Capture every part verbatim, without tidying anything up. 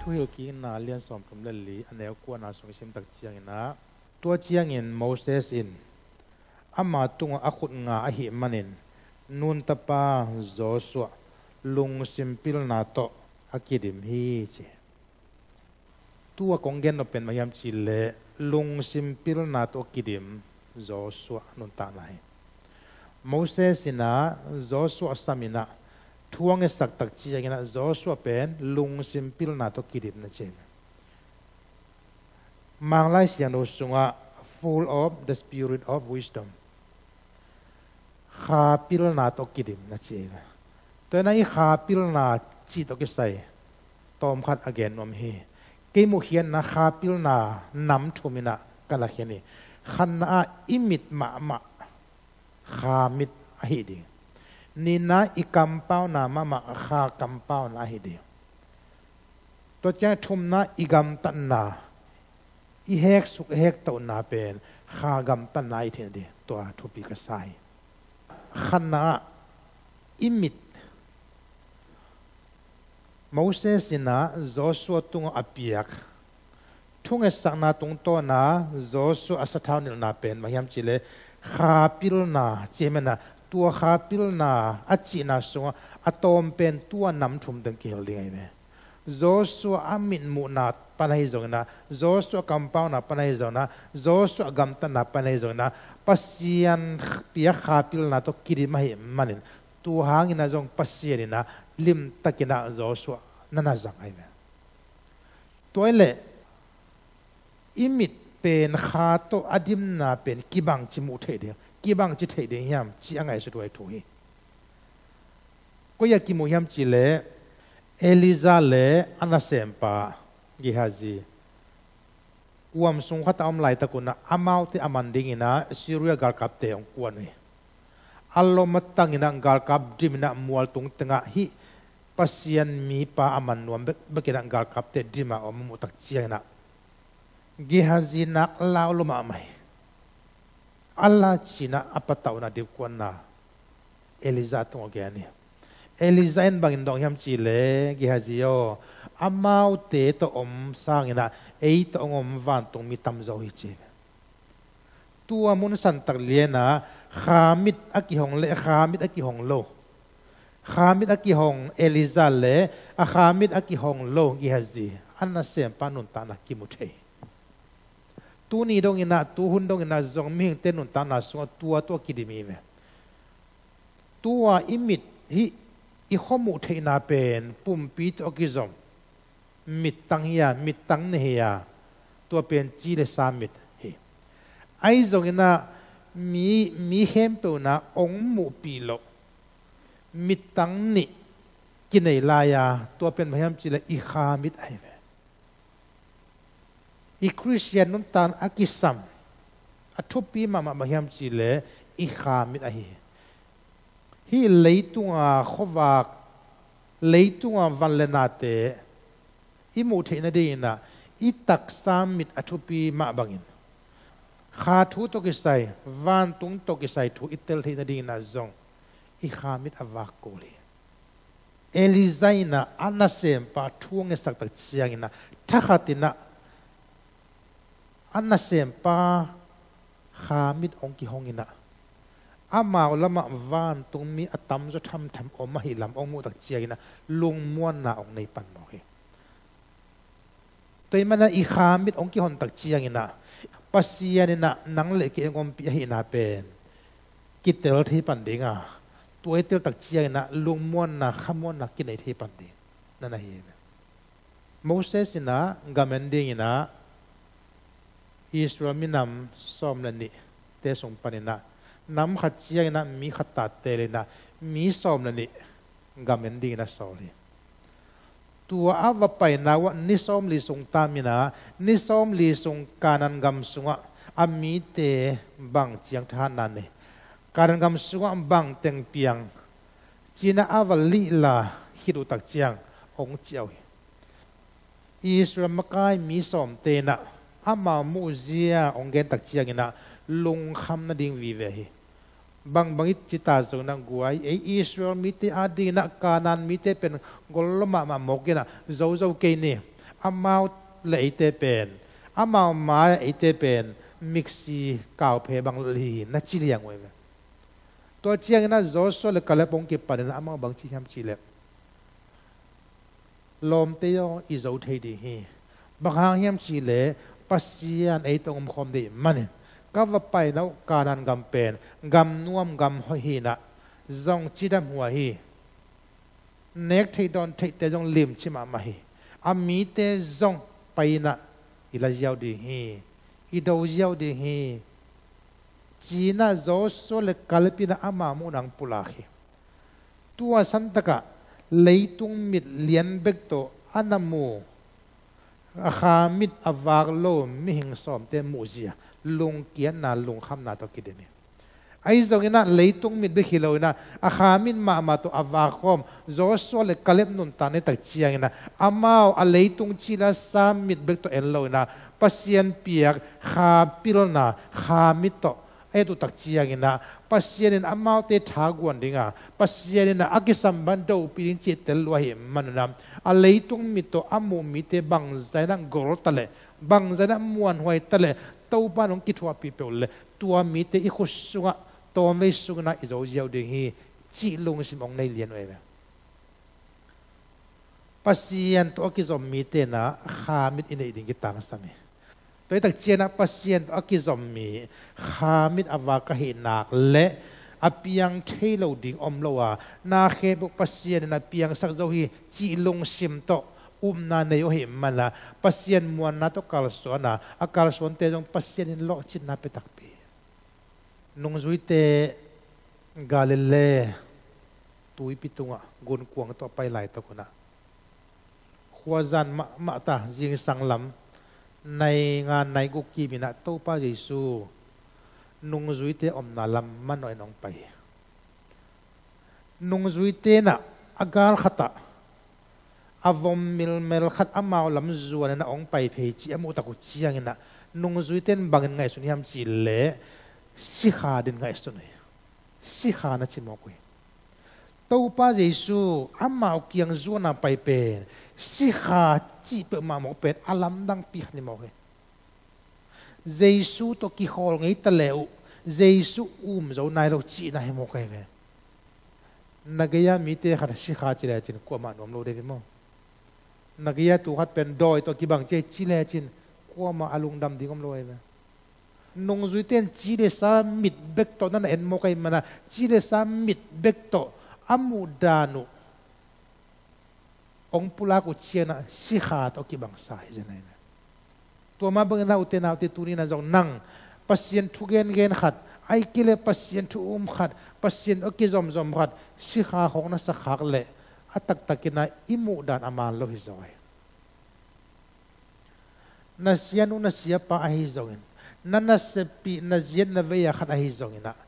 Thuhilhkikna lian sawmthum le li, a neu kuana sung i sim tak ciangin ah, tua ciangin Moses in ama tungah a khut nga ahih manin Nun tapa Joshua lungsim pilna tawh a kidim hi, ci. Tua kong gen nop pen bang hiam cih leh lungsim pilna tawh kidim Joshua nuntakna hi. Moses in ah Joshua sam in ah thu a ngetsak tak ciangin ah Joshua pen lungsim pilna tawh kidim na ci. Mang Lai Siangtho sungah full of the spirit of wisdom, kha pilna tawh kidim na ci hi. Tua in ah i kha pilna cih tawh kisai tawmkhat a gen nuam hi. Kei muhkhiatna kha pilna nam thum in ah ka lakkhiat hi. Khatna ah i mit mahmah kha mit ahi ding. Nihna i kampauna mahmah kha kampauna ahi ding. Tua ciang thumna i gamtatna, i heksuk i hektohna pen kha gamtatna ahi thei ding. Tua thupi ka sa hi. Khatna ah i mit, Moses in ah Joshua tungah a piak thungetsakna tungtawna Joshua a sathau nilhna pen bang hiam cih leh kha pilna ci hi manin ah, tua kha pilna a cihna sungah a tawm pen tua nam thum teng kihel ding ahi ve. Joshua a mitmuhna pan ahi zongin ah, Joshua kampauna pan ahi zongin ah, Joshua gamtatna pan ahi zongin ah, Pasian piak kha pilna tawh kidim ahih manin tua hangin ah zong Pasian in ah limtakin ah Joshua na na zang ahi ve. Tua hi leh i mit pen kha tawh a dimna pen kibangci muh theih ding, kibangci theih ding hiam cih a ngaihsut huai thu hi. Koi ah kimu hiam cih leh Elijah le a nasempa Gehazi kuam sung khat a om laitak un ah amaute a man dingin ah Syria galkapte hong kuan uh hi. A lom a tangin ah galkap dim in ah mual tung tengah hih Pasian mipa a man nuam bek, bekin ah galkapte dim a om a muh tak ciangin ah Gehazi nak lau lua mahmah hi. A la ci-in ah a patauhna dipkuanna Elijah tungah gen hi. Elijah in bangin dong hiam cih leh, Gehazi aw, amaute tawh om sangin ah ei tawh hong om vantungmi tamzaw hi, ci. Tua mun santak lian ah kha mit a kihong le kha mit a kihong lo, kha mit a kihong Elijah le a kha mit a kihong lo Gehazi, a nasempa nuntakna kimu thei. Tuni dongin ah, tuhun dongin ah zong mihingte nuntakna sungah tua tawh kidim hi ve. Tua i mit hih i khuamuh theihna pen pumpi tawh a kizom, mittang hi a, mittang nei hi a, tua pen ci le sa mit hi. Ahi zongin ah mi, mi khempeuh in ah hong muhpih loh mittang nih kinei lai a, tua pen bang hiam cih leh i kha mit ahi ve. I Khristian nuntakna a kisam a thupi mahmah bang hiam cih leh i kha mit ahi hi. Hih leitunga khuavak, leitunga van le nate i muh theih nadingin ah i taksa mit a thupi mah bangin, kha thu tawh kisai, vantung tawh kisai thu i tel theih nadingin ah zong i kha mit a vak kul hi. Elijah in ah a nasempa thu a ngetsak tak ciangin ah, thakhatin ah a nasempa kha mit hong kihongin ah, amau lamah vantungmi a tamzaw thamtham om ahih lam hong muh tak ciangin ah lungmuanna hong nei pan mawk hi. Tua ahih manin ah i kha mit hong kihon tak ciangin ah, Pasian in ah nang le kei hong ompih ahihna pen kitel thei pan ding a, tua i tel tak ciangin ah lungmuanna, khamuanna kinei thei pan ding na na hi. Moses in ah gam en dingin ah Israel minam sawm le nihte sung panin ah nam khat ciangin ah mi khat ta telin ah mi sawm le nih gam en dingin a sawl hi. Tua a va paina uh ah ni sawmli sung tamin ah, ni sawmli sung Kanaan gam sungah a mite bang ciang thahatna nei, Kanaan gam sungah bang teng piang, ci-in ah a va lihla khit uh tak ciang hong ciah uh hi. Israel makai mi sawmte in ah amau muhzia hong gen tak ciangin ah lungkham nading vive hi. Bangbang i cita zongin ah guai, ei Israel mite adingin ah Kanaan mite pen gollua mahmah mawk in ah zozo kei ni. Amau le eite pen, amau mai-ah eite pen miksi kauphe bang li na ci liang uh hi ve. Tua ciangin ah Joshua le Kaleb hong kipanin ah amau bang ci hiam cih leh, lawmte aw, i zo thei ding hi. Bang hang hiam cih leh Pasian ei tawh hong omkhawm ding ahih manin, ka va paina uh Kanaan gam pen gam nuam gam hoih hi-in ah, zong cidam huai hi. Nek theih dawn theihte zong limci mahmah hi. A mite zong pai-in ah i la ziau ding hi, i do ziau ding hi, ci-in ah Joshua le Kaleb in ah ama muhna hong pulak hi. Tua santakah leitung mit lian bek tawh a na mu, a kha mit a vak lo mihing sawmte muhzia, lungkiatna, lungkhamna tawh kidim hi. Ahi zongin ah leitung mit bek hi loin ah, a kha mit mahmah tawh a vak khawm Joshua le Kaleb nuntakna i et tak ciangin ah, amau a leitung cih le a sa mit bek tawh en loin ah, Pasian piak kha pilna, kha mit tawh a et uh tak ciangin ah, Pasian in amaute thaguan ding a, Pasian in ah a kisam bang dopih ding cih tel lua ahih manin ah, a leitung mit tawh a muh mite bangzah in ah gol ta leh, bangzah in ah muanhuai ta leh, Topa in hong kithuahpih peuh leh, tua mite i khut sungah, tawmvei sungin ah i zo ziau ding hi, cih lungsim hong nei lian uh hi ve. Pasian tawh a kizom mite in ah kha mit i neih ding kitangsam hi. Tua hi tak ciangin ah Pasian tawh a kizom mi, kha mit a vak ka hih nak leh a piang thei lo ding om lo a, na khempeuh Pasian in a piangsak zo hi, cih lungsim tawh upna nei uh ahih manin ah, Pasian muanna tawh kalsuan a, a kalsuante zong Pasian in lawhcinna pia takpi. Nungzuite Galilee tuipi tungah gunkuang tawh a pai laitak un ah, khuazan mahmah ta, zingsang lam nai nga nai guk kim in ah Topa Jesu nungzuite omna lam manawhin hong pai hi. Nungzuite in ah a gal khatah a vom milmel khat amau lam zuanin ah hong pai phei cih a muh tak uh ciangin ah, nungzuite in bangin ngaihsun hiam cih leh, sikha dingin ngaihsun uh hi. Sikha na ci mawk uh hi. Topa Jesu amau kiang zuan a pai pen sikha cih peuhmah mawk pen a lamdangpi khat hi mawk hi. Jesu tawh kikhawl ngei ta leh uh, Jesu um zo nai lo cihna hi mawk ahi ve. Na gei-a mite khat sikha ci lecin kuamah nuam lo ding hi maw? Na gei-a tu khat pen dawi tawh kibang ci, ci lecin kuamah a lungdam ding om lo ahi ve. Nungzuite in ci le sa mit bek tawh na na en mawk ahih manin ah, ci le sa mit bek tawh a muhdan uh hong pulak uh ciangin ah sikha tawh kibangsa hi zen ahi ve. Tua mah bangin ah ute naute, tuni-in ah zong nang Pasian thu gengen khat, ahih kei leh Pasian thu um khat, Pasian a kizomzom khat, sikha khawng na sa khak leh, a taktakin ah i muhdan a man lo hi zaw hi. Na sianu na siapa ahi zongin, na nasepih na ziat na vei-a khat ahi zongin ah,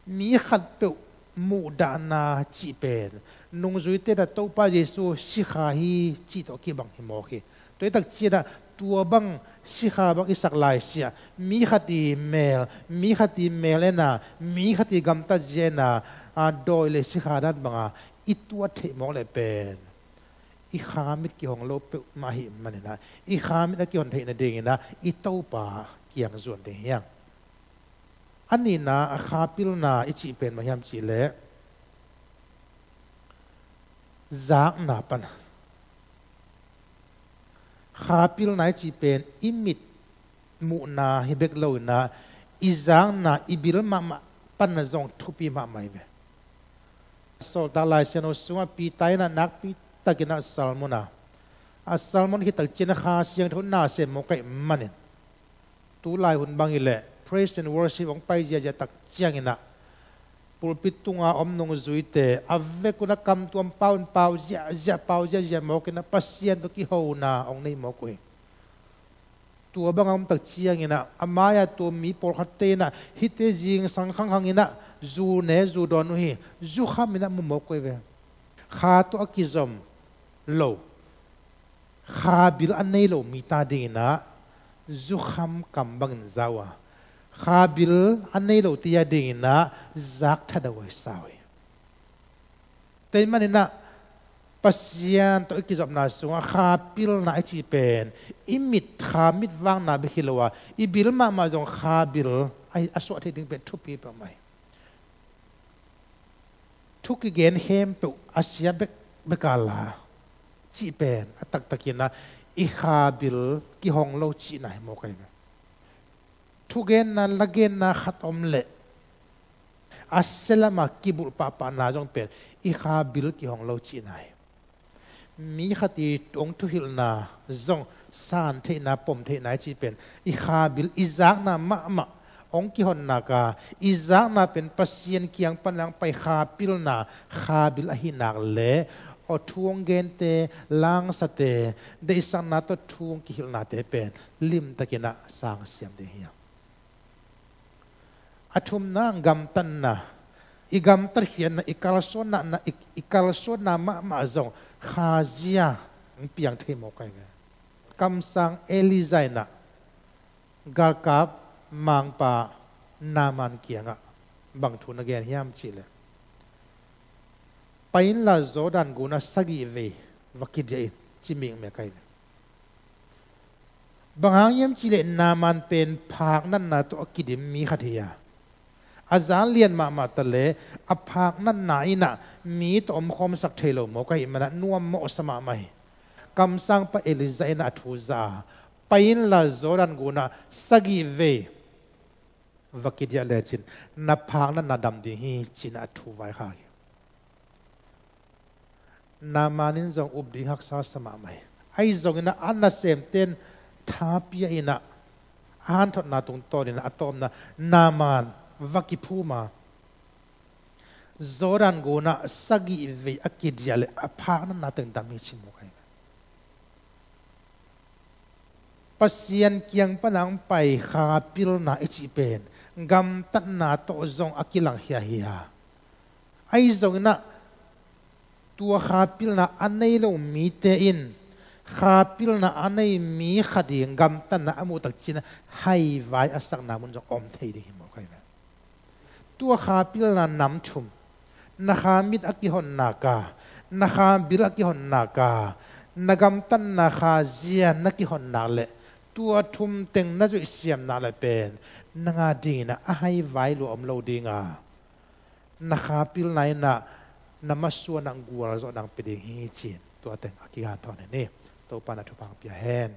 mi khatpeuh muhdahna cih pen nungzuite in ah Topa Jesu sikha hi cih tawh kibang hi mawk hi. Tua hi tak ciangin ah tua bang sikha bang i sak laisiah, mi khat i mel, mi khat i mel en a, mi khat i gamtat zia en a, a, dawi le sikha dan banga i tuat theih mawk leh pen i kha mit kihong lo peuhmah ahih manin ah, i kha mit a kihon theih nadingin ah i Topa kiang zuan ding hi hang. A nihna, a kha pilna i cih pen bang hiam cih leh, zakna pan. Kha pilna i cih pen i mit muhna hi bek loin ah, i zakna, i bil mahmah panna zong thupi mahmah hi ve. Sawltak Lai Siangtho sungah Peter in ah nakpi takin ah sermon a, a sermon khit tak ciangin ah Kha Siangtho na sem mawk ahih manin, tu lai hun bang hi leh praise and worship hong pai ziahziah tak ciangin ah, pulpit tunga om nungzuite a vekun ah kamtuam pau in pau ziahziah, pau ziahziah mawkin ah Pasian tawh kihona hong nei mawk uh hi. Tua banga om tak ciangin ah, a mai-a tua mi pawlkhatte in ah hihte zingsang khanghangin ah zu ne zu dawn uh hi. Zukham in ah mu mawk uh hi ve. Kha tawh a kizom lo, kha bil a nei lo mite adingin ah zukham kam bangin za uh a, kha bil a nei lote adingin ah zak thada huai sa uh hi. Tua ahih manin ah Pasian tawh i kizopna sungah kha pilna i cih pen i mit, kha mit vakna bek hi lo a, i bil mahmah zong kha bil a, a suah thei ding pen thupi peuhmah hi. Thu kigen khempeuh a sia bek bek a la cih pen a taktakin ah i kha bil kihong lo cihna hi mawk ahi ve. Thugenna, lagenna khat om leh a sia lamah kibulh pahpahna zong pen i kha bil kihong lo cihna hi. Mi khat i hong thuhilhna zong san theihna, pom theihna i cih pen i kha bil, i zakna mahmah hong kihon nak a, i zakna pen Pasian kiang pan hong pai kha pilna, kha bil ahi nak leh, aw, thu hong gente, langsate, deihsakna tawh thu hong kihilhnate pen limtakin ah sang siam ding hi. A thumna, gamtatna. I gamtatkhiatna, i kalsuannatna, i, i kalsuanna mahmah zong khazia hong piang thei mawk ahi ve. Kamsang Elijah in ah galkap mangpa Naaman kiangah bang thu na gen hiam cih leh, "Pai inla Jordan gunah sagih vei va kidiah in," ci mikmek ahi ve. Bang hang hiam cih leh Naaman pen phaknatna tawh a kidim mi khat hi a, a za lian mahmah ta leh a phaknatna in ah mi tawh omkhawmsak thei lo mawk ahih manin ah nuam mawhsa mahmah hi. Kamsangpa Elijah in ah a thu za a, "Pai inla Jordan gunah sagih vei va kidiah lecin na phaknatna dam ding hi," ci-in ah a thu vaikhak hi. Naaman in zong up ding haksa sa mahmah hi. Ahi zongin ah a nasemte'n tha pia in ah a hanthotna tungtawnin ah a tawpna, Naaman va kiphum a, Jordan gunah sagih vei a kidiah leh a phaknatna teng dam hi ci mawk ahi. Pasian kiang pan hong pai kha pilna i cih pen gamtatna tawh zong a kilangkhia hi a. Ahi zongin ah tua kha pilna a nei lo mite in kha pilna a nei mi khat i gamtatna a muh tak ciangin ah haivai a sakna mun zong om thei ding hi mawk ahi ve. Tua kha pilna nam thum, na kha mit a kihon nak a, na kha bil a kihon nak a, na gamtatna khazia na kihon nak leh tua thum teng na zuih siam nak leh pen nang a dingin ah a haivai lua om lo ding a, na kha pilna in ah na masuan ah gualzawhna hong pia ding hi ci-in tua teng a kiganthawn hi ni. Topa'n a thupha hong pia hen.